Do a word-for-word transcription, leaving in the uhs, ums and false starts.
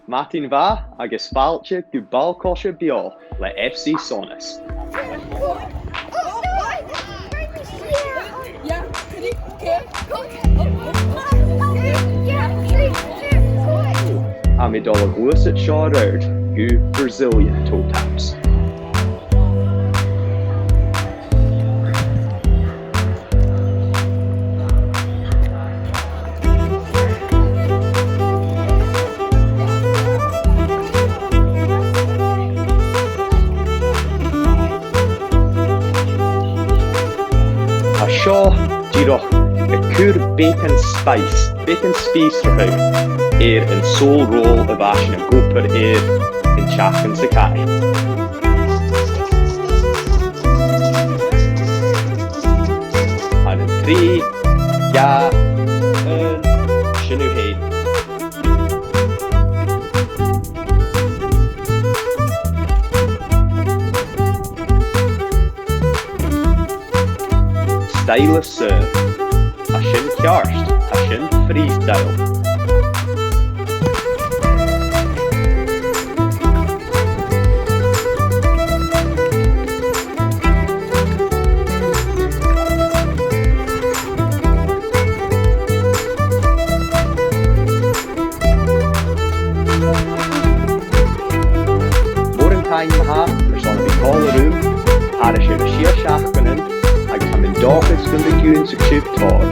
Madainn mhath agus fàilte gu ball-coise beò le F C Sonas. Tha mi a' dol a ghluasad seo air adhart gu Brazilian toe taps. Tha seo dìreach a' cur beagan spice, beagan spìosrachaidh air an saoghal a bha sinn ag obair air an t-seachdain sa chaidh. An trì, dhà, aon, sin thu fhèin. Style is saor. Tha sin ceart, tha sin freestyle. Mòran taing ma-thà airson a bhith còmhla rium thairis air na sia seachdainean, agus tha mi an dòchas gun do dh'ionnsaich sibh tòrr.